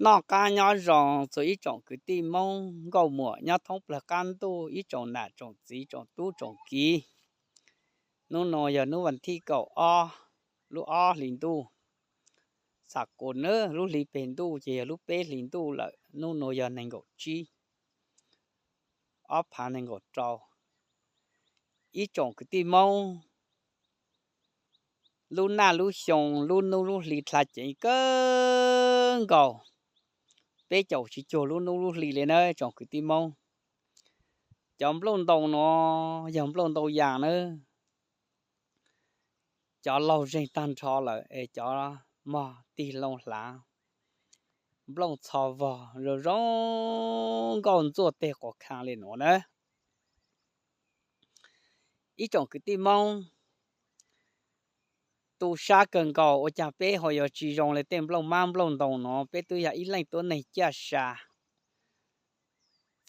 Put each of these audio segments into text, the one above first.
Noj qab nyob zoo txhua ib tsoom kwv tij Hmoob nkauj muam nyob thoob plawg qab ntuj, ib tsoom nam tsoom txiv tsoom tub tsoom kiv. Hnub no yog hnub vas thib kaum ob lub ob hlis ntuj, xam kus na lub hli peg ntuj ces yog lub peb hlis ntuj lawm. Hnub no yog nees nkaum tsib, ob phav nees nkaum rau. Ib tsoom kwv tij Hmoob, lub naj lub xyoo lub hnub lub hli dha ceev kawg nkaus, peb caum tsis cuag lub hnub lub hli li na tsoom kwv tij Hmoob. Cov nplooj ntoo no yog nplooj ntoo yas na, cov laug zeeg tag nrho lawm es cov mog tig loo hlav, nplooj txho vog zoo zoo nkauj ntxuaj teg quas kha li nuav na. Ib tsoom kwv tij Hmoob, tu sab kawg nkaus ua caag peb ho yuav tsis zoo li tej nplooj mab nplooj ntoo no. Peb tub yog ib leej tuab neeg ciaj sa,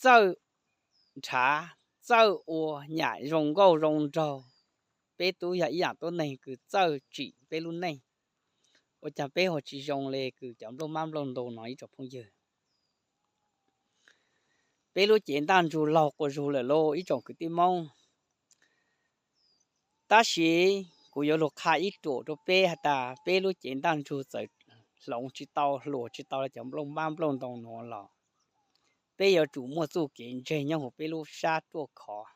txawj nrhav, txawj ua nyam zoo nkauj zoo nraug. Peb tub yog ib yaam tuab neeg kws txawj tsim peb lub neej, ua caag peb ho tsis zoo li kws cov nplooj mab nplooj ntoo no ib tsoom phooj ywg. Peb lub cev ntaj ntsug laug quas zug lawm lauj ib tsoom kwv tij Hmoob. Tab sis kuv yuav lug qha ib ruam rua peb has tas peb lub cev ntaj ntsug txawm hloov tsis tau hluas tsis tau li cov nplooj mab nplooj ntoo nuav los, peb yuav tsum muaj txuj kev ntseeg nyob huv peb lub sab ruaj khov,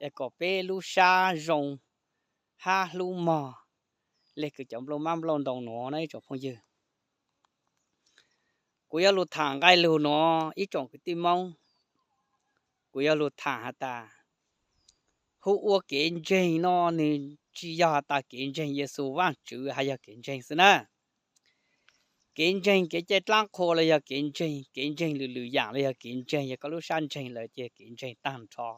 es kom peb lub sab zoo hab hlub mog li kws cov nplooj mab nplooj ntoo nuav na ib tsoom phooj ywg. Kuv yuav lug tham nqai lug nuav ib tsoom kwv tij Hmoob, kuv yuav lug tham has tas, hu ua kev ntseeg no nwg tsis yog has tas kev ntseeg Yexus Vaajtswv hab yog kev ntseeg xwb na. Kev ntseeg kev cai dlaab qhua los yog kev ntseeg, kev ntseeg lwm lwm yaam los yog kev ntseeg, yog koj lub sab ntseeg lawm ces kev ntseeg taag nrho.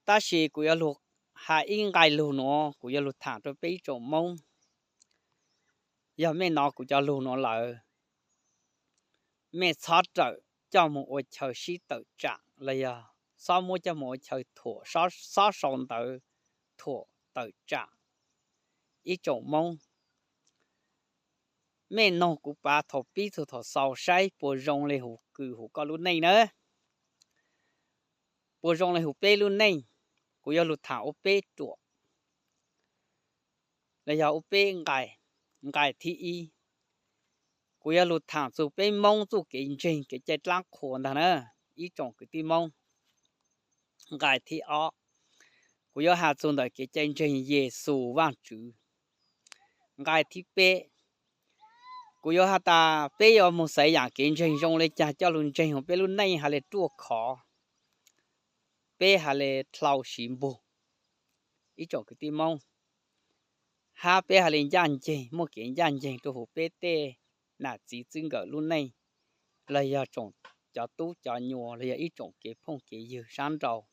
Tab sis kuv yuav lug has ib nqai lug nuav, kuv yuav lug tham rua peb ib tsoom Moob. Yog mej nov kuv cov lug nuav lawm, mej txhob rawm coj moog ua chaw sib tawm tsaam los yog txhob muab coj moog ua chaw thuam, txhob sau ntawv thuam tawm tsaam ib tsoom Moob. Mej noog kuv pav thaum pib txug thaum xaus saib puas zoo le huv kws huv koj lub neej na, puas zoo le huv peb lub neej. Kuv yuav lug tham ua peb ruam los yog ua peb nqai. Nqai thib ib, kuv yuav lug tham txug peb Moob txuj kev ntseeg kev cai dlaab qhua ntag na ib tsoom kwv tij Moob. Nqai thib ob, kuv yuav has txug ntawm kev cai ntseeg Yexus Vaajtswv. Nqai thib peb, kuv yuav has tas peb yuav moog xaiv yaam kev ntseeg zoo le caag coj lug ntseeg huv peb lub neej has le ruaj khov, peb has le dlhau siv npug ib tsoom kwv tij Moob, hab peb has le ncaaj nceeg, muaj kev ncaaj nceeg rua huv peb tej nam txiv txwj nkawm lub neej, los yog tsoom cov tub cov nyuas los yog ib tsoom kev phooj kev ywg sab nraud,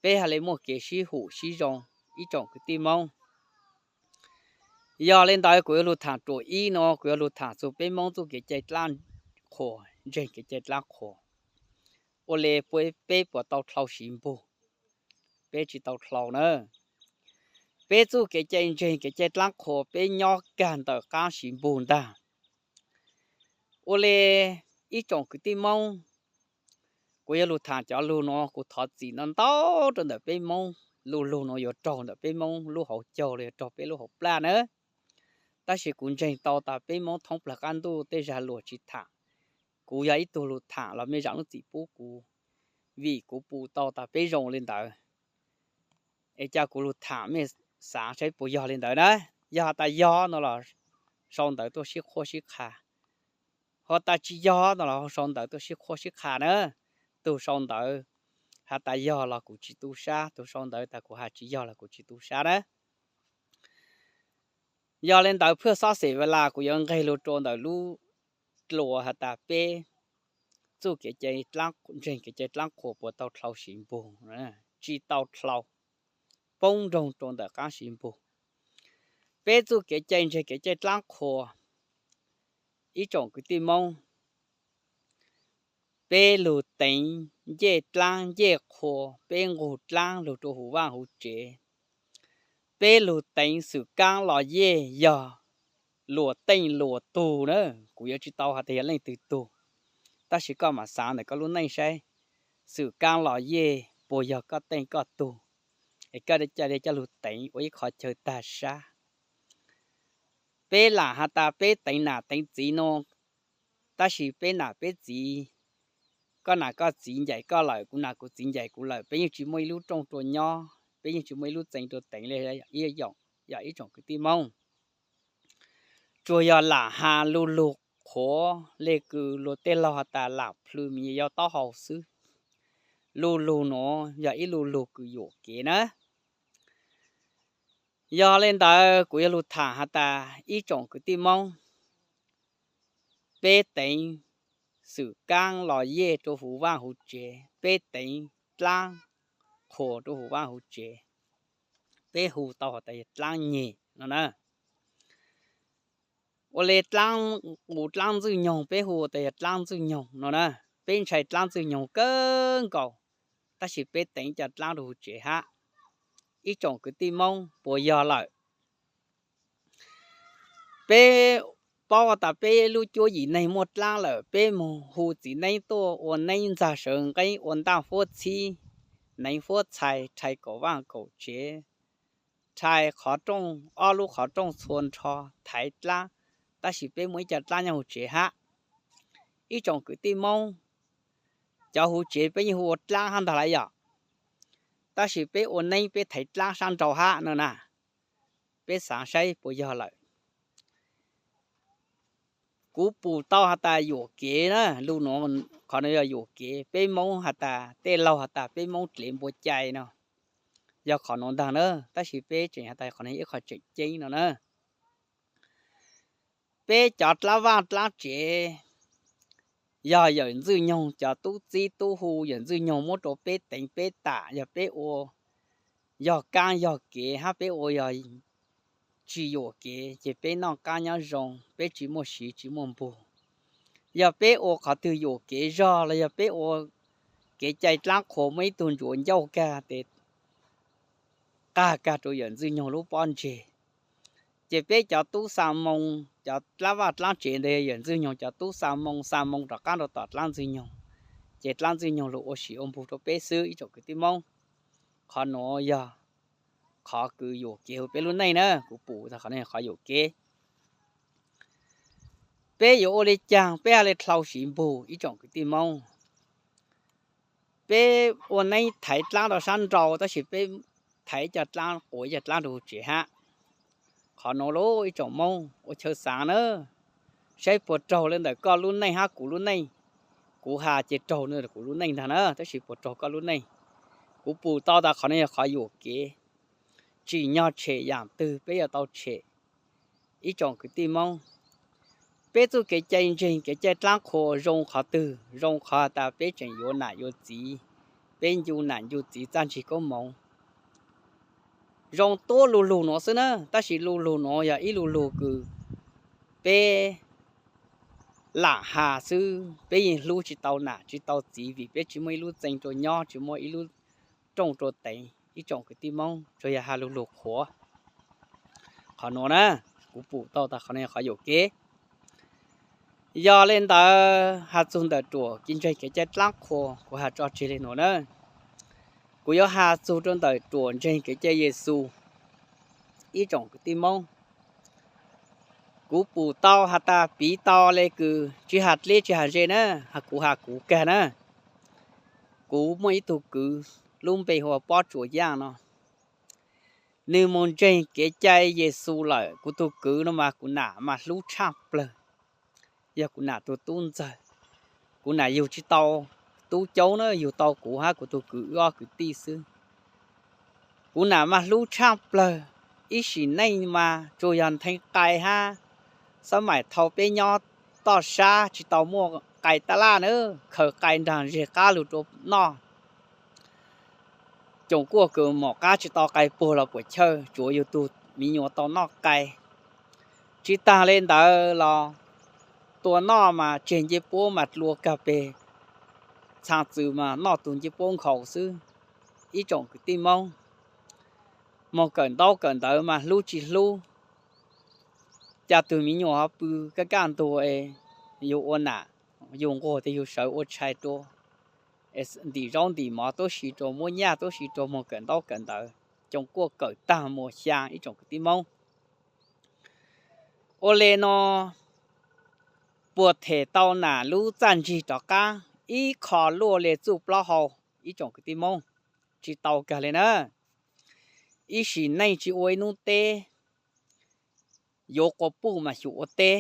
peb has le muaj kev sib hum sib zoo ib tsoom kwv tij Moob. Yog le ntawd kuv yuav lug tham ruam ib nuav, kuv yuav lug tham txug peb Moob txuj kev cai dlaab qhua, ntseeg kev cai dlaab qhua, ua le peb puas tau dlhau siv npug? Peb tsis tau dlhau na. Peb txuj kev cai ntseeg kev cai dlaab qhua peb nyob kag ntawm qaab siv npug ntag. Ua le ib tsoom kwv tij Moob, kuv yuav lug tham cov lug nuav kuv thov txim ntau ntau rua ntawm peb Moob, lub lug nuav yuav raug ntawm peb Moob lub hauv caug los yuav raug peb lub hauv plaj na. Tab sis kuv ntseeg tau tas peb Moob thoob plawg qaab ntuj tej zag luag tsis tham, kuv yog ib tug lug tham los mej zaam lub txim pub kuv, vim kuv pum tau tas peb zoo le ntawd. Es ca kuv lug tham mej xaav saib puas yog le ntawd na. Yog has tas yog no los sau ntawv tuaj sib qhuab sib qha, ho tas tsis yog no los sau ntawv tuaj sib qhuab sib qha na. Tug sau ntawv has tas yog los kuv tsis tu sab, tug sau ntawv tas kuv has tsis yog los kuv tsis tu sab na. Yog le ntawd phwj xob xim vaj las kuv yuav nqeg lug rua ntawm lub dlua has tas peb txuj kev cai, ntseeg kev cai dlaab qhua puas tau dlhau siv npug? Tsis tau dlhau, poob nroog rua ntawm qaab siv npug. Peb txuj kev cai ntseeg kev cai dlaab qhua, ib tsoom kwv tij Moob, peb lug teev ncej dlaab ncej qhua, peb nqug dlaab lug rua huv vaaj huv tsev, peb lug teev xwm kaab los yej yog luag teej luag tug na, kuv yuav tsis tau hais tias yog leej twg tug, tab sis koj mam xav ntawm koj lub neej saib, xwm kaab los yej puas yog koj teej koj tug, es koj ca le coj lug teev ua ib qho chaw tag sab. Peb lam has tas peb teev nam teev txiv no, tab sis peb nam peb txiv, koj nam koj txiv ncaim koj lawm, kuv nam kuv txiv ncaim kuv lawm, peb yeej tsis muaj ib lub rooj rua nyob, peb yeej tsis muaj ib lub txee rua teev le, yog ib tsoom kwv tij Moob. Tsuas yog lam has lu lug qhuav le kws luag tej laug has tas lam plhws me nyuam yaus taub hau xwb. Lu lug nuav yog ib lu lug kws yuam kev na. Yog le ntawd kuv yuav lug tham has tas ib tsoom kwv tij Moob, peb teev xwm kaab los yej rua huv vaaj huv tsev, peb teev dlaab qhuas rua huv vaaj huv tsev, peb hu tau has tas yog dlaab nyeg no na. Ua le dlaab qus dlaab ntxwj nyoog peb hu tas yog dlaab ntxwj nyoog no na. Peb ntshai dlaab ntxwj nyoog kawg nkaus, tab sis peb teev cov dlaab rua huv tsev hab. Ib tsoom kwv tij Moob puas yog lawm? Peb paub tas peb lub cuab yim neeg muaj dlaab lawm, peb moog hu txiv neeb tuaj ua neeb ntxag sawv nqeeb, ua ntaaj fuab txhib, neev fuab txhais, rhais kaum vaaj kaum tsev, rhais qhov rooj, ob lub qhov rooj txhua nrho, thaiv dlaab, tab sis peb muaj ib co dlaab nyob huv tsev hab. Ib tsoom kwv tij Moob, cov huv tsev peb yeej hu ua dlaab hab ntag lawm yom, tab sis peb ua neeb peb thaiv dlaab sab nraud hab no na. Peb xaav saib puas yog lawm. Kuv pum tau has tas yuam kev na, lu nuav, qhov nuav yog yuam kev, peb Moob has tas, tej laug has tas peb Moob dlev npua cai no, yog qhov nuav ntag na, tab sis peb tseem has tas qhov nuav yog ib qho tseem ceeb no na. Peb cov dlaab vaaj dlaab tsev, yog yawm ntxwj nyoog cov tub txib tub hu, yawm ntxwj nyoog muab rua peb teev peb tam, yog peb ua, yog kaab yog kev hab peb ua yog tsis yuam kev ces peb noj qab nyob zoo, peb tsis muaj siv tsis muaj npug. Yog peb ua qhov twg yuam kev zog los yog peb ua kev cai dlaab qhuas muaj ib tug ntsuav ncauj kag tes qag kag rua yawm ntxwj nyoog lub pob ntseg, ces peb cov tub xa moo, cov dlaab vaaj dlaab tsev ntawd yawm ntxwj nyoog cov tub xa moo xa moo rov qab rua tom dlaab ntxwj nyoog, ces dlaab ntxwj nyoog lug ua siv ua npug rua peb xwb ib tsoom kwv tij Moob. Qhov nuav yog qhov kws yuam kev huv peb lub neej na, kuv pum tas qhov nuav yog qhov yuam kev. Peb yuav ua le caag peb ha le dlhau siv npug ib tsoom kwv tij Moob? Peb ua neeb thaiv dlaab rua sab nraud tab sis peb thaiv ib co dlaab quas ib co dlaab rua huv tsev hab. Qhov nuav lauj ib tsoom Moob ua chaw xaav na, saib puas raug le ntawm koj lub neej hab kuv lub neej. Kuv has ces raug le ntawm kuv lub neej ntag na, tab sis puas raug koj lub neej? Kuv pum tau tas qhov nuav yog qhov yuam kev. Tsim nyog tshem yaam twg peb yuav tau tshem. Ib tsoom kwv tij Moob, peb txuj kev cai ntseeg kev cai dlaab qhuas zoo qhov twg? Zoo qhov tas peb tseem yuav nam yuav txiv, peb ncu nam ncu txiv txaj ntsig koob moov. Zoo tuab lu lug nuav xwb na, tab sis lu lug nuav yog ib lu lug kws peb lam has xwb, peb yeej hlub tsis tau nam tsis tau txiv vim peb tsis muaj ib lub txee rua nyob, tsis muaj ib lub rooj rua teev ib tsoom kwv tij Moob, tsuas yog has lu lug qhuav. Qhov nuav na, kuv pum tau tas qhov nuav yog qhov yuam kev. Yog le ntawd has txug ntawm ruam kev ntseeg kev cai dlaab qhuas kuv has tso tseg le nuav na. Kuv yuav has txug rua ntawm ruam ntseeg kev cai Yexus ib tsoom kwv tij Moob. Kuv pum tau has tas piv tau le kws tsis has dleb tsis has ze na, kuv has kuv kag na. Kuv muaj ib tug kwv lub npe hu ua Pob Tsuas Yaaj no. Nwg moog ntseeg kev cai Yexus lawm, kuv tug kwv no mas kuv nam mas hlub tshaaj plawg. Yog kuv nam tug tub ntxawg, kuv nam yug tsis tau tub caub na, yug tau kuv hab kuv tug kwv wb ob kwv tij xwb. Kuv nam mas hlub tshaaj plawg, ib sim neej mas tsuas yog nthee qai hab xab maim thaus peb nyob toj sab tsis tau muaj qai tab laj na, khaws qai nraag zeg qab lug rua noj. Coom kuaj kws mom qab tsis tau qai puag los puam chawj, tsuav yug tug miv nyuas tau noj qai. Tsis taag le ntawd los tua noj mas tseg ncej puab mas dlua kag peg, txhaa txwm mas noj tug ncej puab nkhaus xwb. Ib tsoom kwv tij Moob, moog kawm ntaub kawm ntawv mas hlub tsis hlub. Cas tug me nyuam ho pw kaj kaj ntug, yug ua nam, yug nquag tes yug sawv ua tshais rua, ntim zaub ntim mov tuab si rua, muab nyaj tuab si rua, moog kawm ntaub kawm ntawv, coom kuaj kawm taag muas xyaa ib tsoom kwv tij Moob. Ua le nuav puas them tau nam lub txaj ntsig rov qaab ib qho luaj le txuj plaub hau ib tsoom kwv tij Moob? Tsi tau kag le na. Ib sim neej tsi ua ib nub teb, yuav quas puj mas xyum ua teb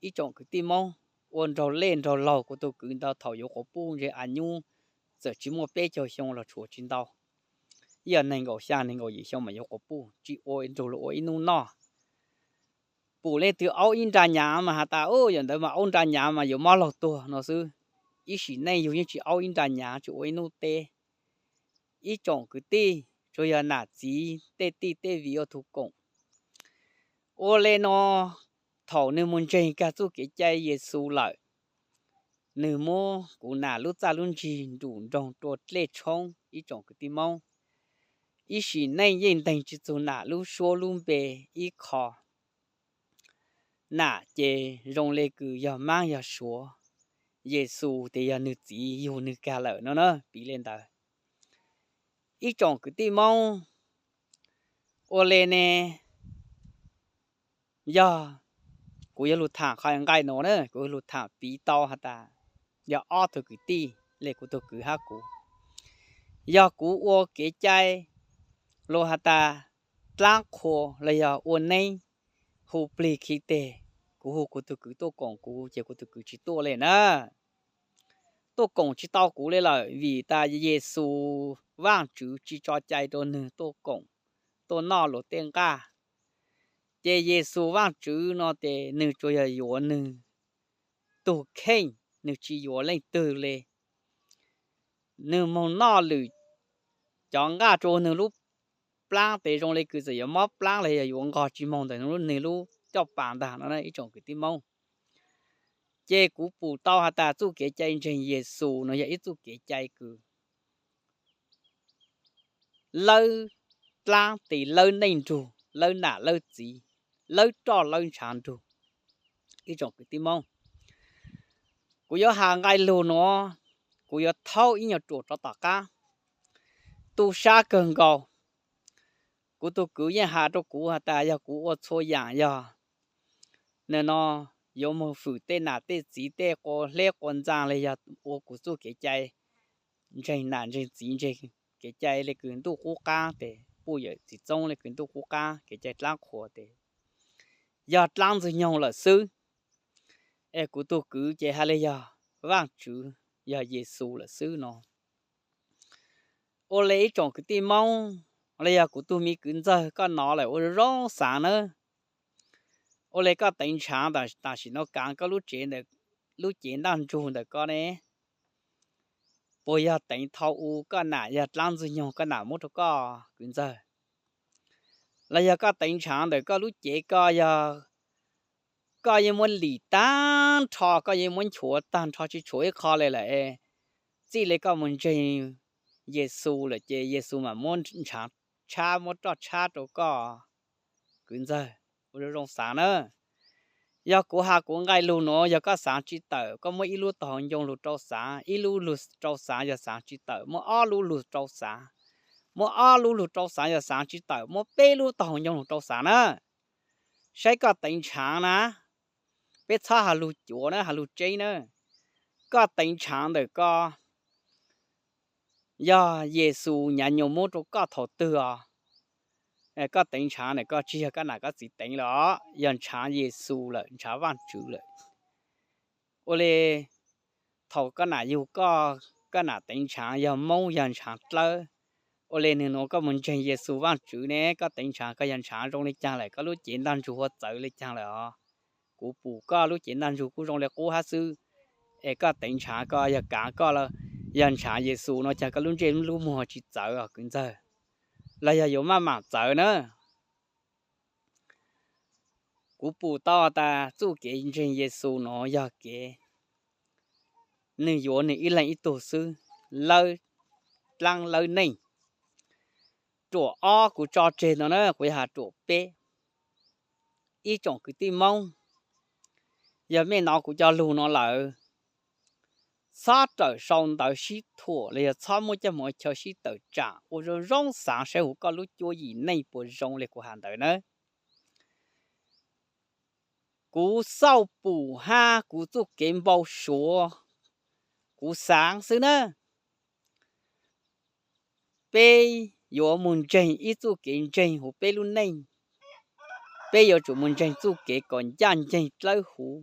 ib tsoom kwv tij Moob. Ua nraug lej nraug laug kuv tug kwv ntawd thaum yuav quas puj ntshe a nyub txawm tsi muaj peb caug xyoo los tshuav tsi ntau, ib neeg nkaum xyaa neeg nkaum yim xyoo mas yuav quas puj tsi ua nrug luas ua ib nub noj. Pum leej twg aub ib nra nyav mas has tas, u, yam ntawd mas aub nra nyav mas yuav mob laug tuag no xwb. Ib sim neej yug yeej tsi aub ib nra nyav tsi ua ib nub teb ib tsoom kwv tij, tsuas yog nam txiv tej tij tej viv ua tug koom. Ua le nuav, thaum nwg moog ntseeg kag txuj kev cai Yexus lawm, nwg muab kuv nam lub txaj lub ntsig nrum nroog rua dlej tshoob ib tsoom kwv tij Moob. Ib sim neej yeej nteeg tsi txug nam lub suab lub npe ib qho. Nam ces zoo le kws yog maab yog suav, Yexus tes yog nwg txiv yug nwg kag lawm no na, piv le ntawd. Ib tsoom kwv tij Moob, ua le ne, yog kuv yuav lug thaam qhov nqaij nuav na, kuv yuav lug thaam piv tau has tas yog ob tug kwv tij le kuv tug kwv hab kuv. Yog kuv ua kev cai lug has tas dlaab qhua los yog ua neeb hu plig khi teg, kuv hu kuv tug kwv tuaj koom kuv ces kuv tug kwv tsi tuaj le na. Tuaj koom tsi tau kuv le lawm vim tas Yexus Vaajtswv tsi tso cai rua nwg tuaj koom, tuaj noj luas tej nqaj. Ces Yexus Vaajtswv no tes nwg tsuas yog yuav nwg tug kheej, nwg tsi yuav leej twg le. Nwg moog noj lwm cov nqaj rua nwg lub plaab tes zoo le kws txawm yuav mob plaab los yog yuav nqog tsi moog ntawm nwg lub coj pas ntag no ib tsoom kwv tij Moob. Ces kuv pum tau has tas txuj kev cai ntseeg Yexus no yog ib txuj kev cai kws lawb dlaab tes lawb neej nrug, lawb nam lawb txiv, lawb roj lawb ntshav nrug. Ib tsoom kwv tij Moob, kuv yuav has nqai lug nuav, kuv yuav thaub ib nyuag ruam rov tom qab. Tu sab kawg nkaus, kuv tug kwv yeej has rua kuv has tas yog kuv ua txhua yaam yog nwg no yuav moog fwm tej nam tej txiv tej quas hleb quas ntxaa le yog ua kuv txuj kev cai ntseeg nam ntseeg txiv ntseeg kev cai le kws ntuj qub qaab tes puj yawm txiv txoob le kws ntuj qub qaab kev cai dlaab qhua tes yog dlaab Ntxwg Nyoog lawm xwb. Es kuv tug kwv ces has le yog Vaajtswv, yog Yexus lawm xwb no. Ua le ib tsoom kwv tij Moob, le yog kuv tug me kwv ntxawg koj nov lawm ua zoo xaav nawb. Ua le koj teev ntshav tam sim no kaav koj lub tsev ntawm, lub cev ntaj ntsug ntawm koj ne, puas yog teev thaum u koj nam yog dlaab Ntxwg Nyoog koj nam muab rua koj kwv ntxawg? Los yog koj teev ntshav ntawm koj lub cev koj yog koj yeej muab lim taag nrho, koj yeej muab nchuav taag nrho tsi tshuav ib qho le lawm, txij le koj mus ntseeg Yexus lawm ces Yexus mam muab ntshav tshab muab roj tshab rau koj kwv ntxawg. Ua zoo xaav na. Yog kuv has kuv nqai lug nuav yog koj xaav tsi tawm koj muab ib lub taug ncoo lug rau xaav, ib lub lug rau xaav yog xaav tsi tawm muab ob lub lug rau xaav, muab ob lub lug rau xaav yog xaav tsi tawm muab peb lub taug ncoo lug rau xaav na. Saib koj teev ntshav na, peb txhob has lug cuav na, has lug tseeb na. Koj teev ntshav ntawm koj yog Yexus nyav nyuas muab rau koj thaum twg os? Koj teev ntshav ntawm koj tsi yog koj nam koj txiv teev lawm os, yog ntshav Yexus lawm, ntshav Vaajtswv lawm. Ua le thaum koj nam yug koj, koj nam teev ntshav yog Moob yog ntshav dlawb. Ua le nwg nuav koj mus ntseeg Yexus Vaajtswv ne, koj teev ntshav koj yog ntshav zoo le caag lawm, koj lub cev ntaj ntsug huav txawv le caag lawm os. Kuv pum koj lub cev ntaj ntsug kuj zoo le qub hab xwb, es koj teev ntshav koj yog kaav koj, yog ntshav Yexus no caag koj lub ntsej lub muag tsi txawv os kwv ntxawg? Los yog yuav maj mam txawv na? Kuv pum tau tas txuj kev ntseeg Yexus nuav yog kev nwg yuav nwg ib leeg ib tug xwb, lawb dlaab lawb neej. Ruam ob kuv tso tseg no na, kuv yuav has ruam peb. Ib tsoom kwv tij Moob, Yog mej hnov kuv cov lug no lawm, txhob rawm sau ntawv sib thuam los yog txhob muaj coj mus ua chaw sib tawm tsam, ua zoo zoo xaav saib huv koj lub cuab yim neej puas zoo li kuv has ntawd nawb. Kuv xauj pum hab kuv txuj kev npau suav, kuv xaav xwb nawb. Peb yuav mus ntseeg ib txuj kev ntseeg huv peb lub neej. Peb yuav tsum mus ntseeg txuj kev kom ncaj nceeg dlawb huv.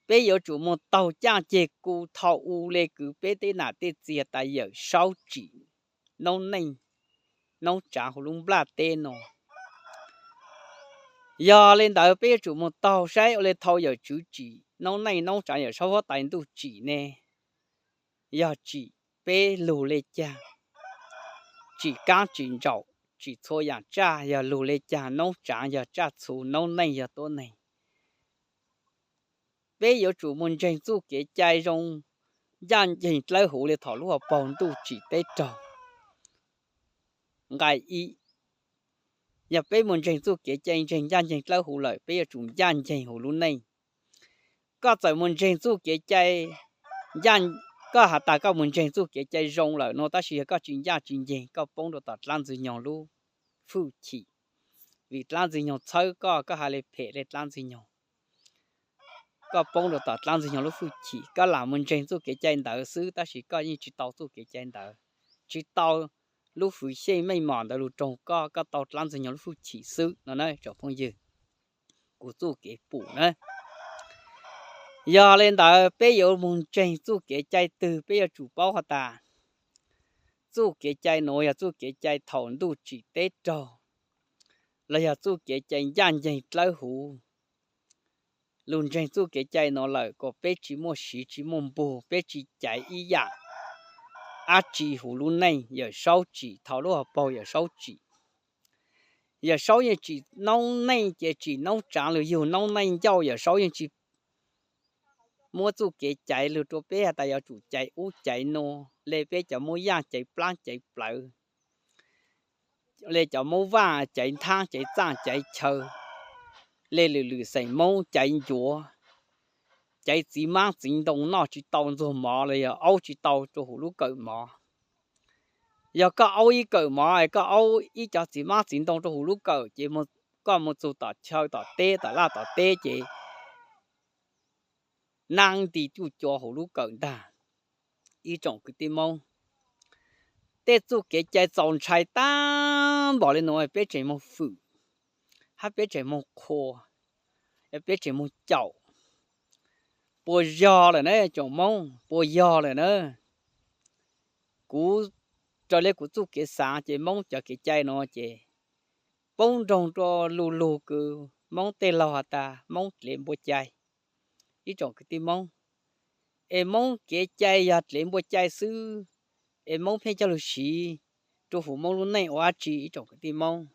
Peb yuav tsum mus taug caaj ceg kws thaum u le kws peb tej nam tej txiv has tas Yawm Saub tsim noob neej noob tsaav huv lub nplaj teb no. Yog le ntawd peb yuav tsum mus taug saib ua le thaum Yawm Tswv tsim noob neej noob tsaav, Yawm Saub huab tais ntuj tsim ne, yog tsim peb lug le caag, tsim kaab tsim ntsaum, tsim txhua yaam tsaj yog lug le caag, noob tsaav yog tsaj txhu, noob neej yog tuab neeg. Peb yuav tsum mus ntseeg txuj kev cai zoo ncaj nceeg dlawb huv le thaum lub hauv paug ntuj tsim teb raug. Nqai ib, yog peb mus ntseeg txuj kev cai ntseeg ncaj nceeg dlawb huv lawm, peb yuav tsum ncaj nceeg huv lub neej. Koj txawm mus ntseeg txuj kev cai, koj has tas koj mus ntseeg txuj kev cai zoo lawm no, tab sis yog koj tsis ncaj tsis nceeg, koj poob rau tom dlaab ntxwg nyoog lub fwj chim. Vim dlaab ntxwg nyoog txhawb koj, koj has le phem le dlaab ntxwg nyoog, koj poob rau tom dlaab ntxwg nyoog lub fwj chim. Koj lam mus ntseeg txuj kev cai ntawd xwb, tab sis koj yeej tsis tau txuj kev cai ntawd, tsis tau lub fwv xyeej meej mom ntawd lug raug koj, koj tau dlaab ntxwg nyoog lub fwj chim xwb no na tsoom phooj ywg. Kuv txuj kev pum na. Yog le ntawd peb yuav mus ntseeg txuj kev cai twg, peb yuav tsum paub has tas txuj kev cai nuav yog txuj kev cai thaum ntuj tsim teb raug, los yog txuj kev cai ncaj nceeg dlawb huv. Lug ntseeg txuj kev cai nuav lawm kom peb tsis muaj siv tsis muaj npug, peb tsis caiv ib yaam dab tsi huv lub neej. Yawm Saub tsim, thaum lub hauv paug Yawm Saub tsim. Yawm Saub yeej tsim noob neej ces tsim noob tsaav lug yug noob neej ncauj. Yawm Saub yeej tsis muab txuj kev caiv lug rau peb has tas yuav tsum caiv ub caiv nuav le peb cov Moob Yaaj caiv plaab caiv plawv, le cov Moob Vaaj caiv nthaab caiv txaaj caiv chaw, le lwm lwm xeem Moob caiv ncuav, caiv txiv maab txiv ntoo noj tsis tau ntxuag mov los yog aub tsis tau rau huv lub kawm mov. Yog koj aub ib kawm mov, koj aub ib cov txiv maab txiv ntoo rau huv lub kawm ces koj mus txug tom chaw tom teb tom laj tom teb ces naab nti cuj cua huv lub kawm ntag. Ib tsoom kwv tij Moob, tej txuj kev cai txaus ntshai taag npaum le nuav peb tseem moog fwm, hab peb tseem moog qhuas, peb tseem moog caum. Puas yog lawm na tsoom Moob? Puas yog lawm na? Kuv, raws le kuv txuj kev xaav ces Moob cov kev cai nuav ces poob nroog rua lug lug kws Moob tej laug has tas Moob dlev npua cai. Ib tsoom kwv tij Moob, es Moob kev cai yog dlev npua cai xwb, es Moob pheej coj lug siv rua huv Moob lub neej ua dab tsi? Ib tsoom kwv tij Moob,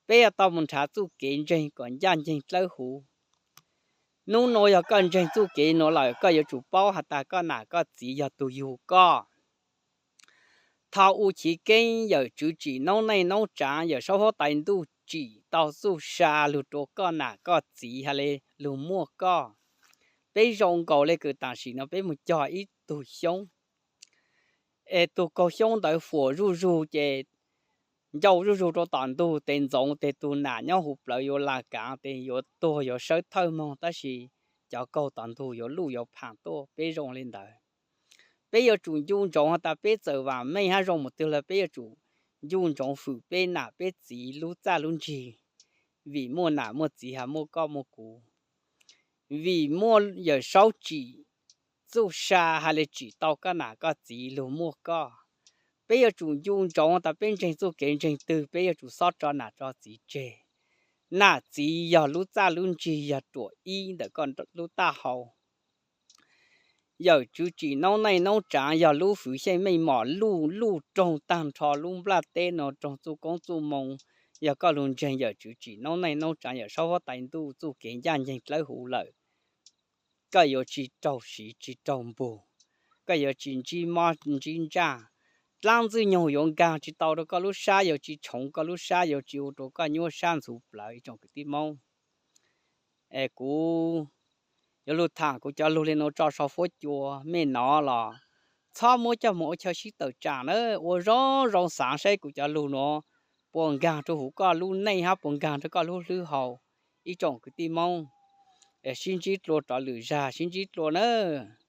peb yuav tau mus nrhav txuj kev ntseeg kom ncaj nceeg dlawb huv. Nub nuav yog koj ntseeg txuj kev nuav lawm, koj yuav tsum paub has tas koj nam koj txiv yog tug yug koj. Thaum u chiv keeb Yawm Tswv tsim noob neej noob tsaav, Yawm Saub huab tais ntuj tsim tau txuj sa lug rua koj nam koj txiv has le lug muaj koj. Peb zoo nkaus le kws tam sim no peb mus cog ib tug xyoob, es tug kaug xyoob ntawd fuam zuj zug ces ncau zuj zug rua tom ntug, tes ntxoov tes tug nam nyob huv plawv yuav las kaav tes yuav tuag yuav sawb thawj moog, tab sis cov kaug tom ntug yuav luj yuav phaam tuaj. Peb zoo le ntawd, peb yuav tsum ncu ntsoov has tas peb txawm vaam meej hab zoo mus twg los peb yuav tsum ncu ntsoov fwm peb nam peb txiv lub txaj lub ntsig, vim muaj nam muaj txiv has muaj koj muaj kuv. Vim muaj Yawm Saub tsim txuj sa has le tsim tau koj nam koj txiv lug muaj koj. Peb yuav tsum ncu ntsoov tas peb ntseeg txuj kev ntseeg twg peb yuav tsum xob tso nam tso txiv tseg. Nam txiv yog lub txaj lub ntsig yog ruam ib ntawm koj lub taub hau. Yawm Tswv tsim noob neej noob tsaav yog lub fwv xyeej meej mom luj luj raug taag nrho lub nplaj teb no, raug txuj koob txuj moo. Yog koj lug ntseeg Yawm Tswv tsim noob neej noob tsaav, Yawm Saub huab tais ntuj txuj kev ncaj nceeg dlawb huv lawm, koj yuav tsis raug siv tsis raug npug, koj yuav tsis ntsib mob ntsib ntsaj. Dlaab ntxwg nyoog yuav nkaag tsis tau rua koj lub sab, yuav tsis tshoov koj lub sab, yuav tsis ua rua koj nyuaj sab ntxhuv plawv. Ib tsoom kwv tij Moob, Es kuv yuav lug tham kuv cov lug le nuav tso sau fuab cua, mej nov los txhob muab coj moog ua chaw sib tawm tsaam na, ua zoo zoo xaav saib kuv cov lug nuav puas nkaag rua huv koj lub neej hab puas nkaag rua koj lub hlwb hau. Ib tsoom kwv tij Moob, sib ntsib dlua rov lwm zag, sib ntsib dlua nawb.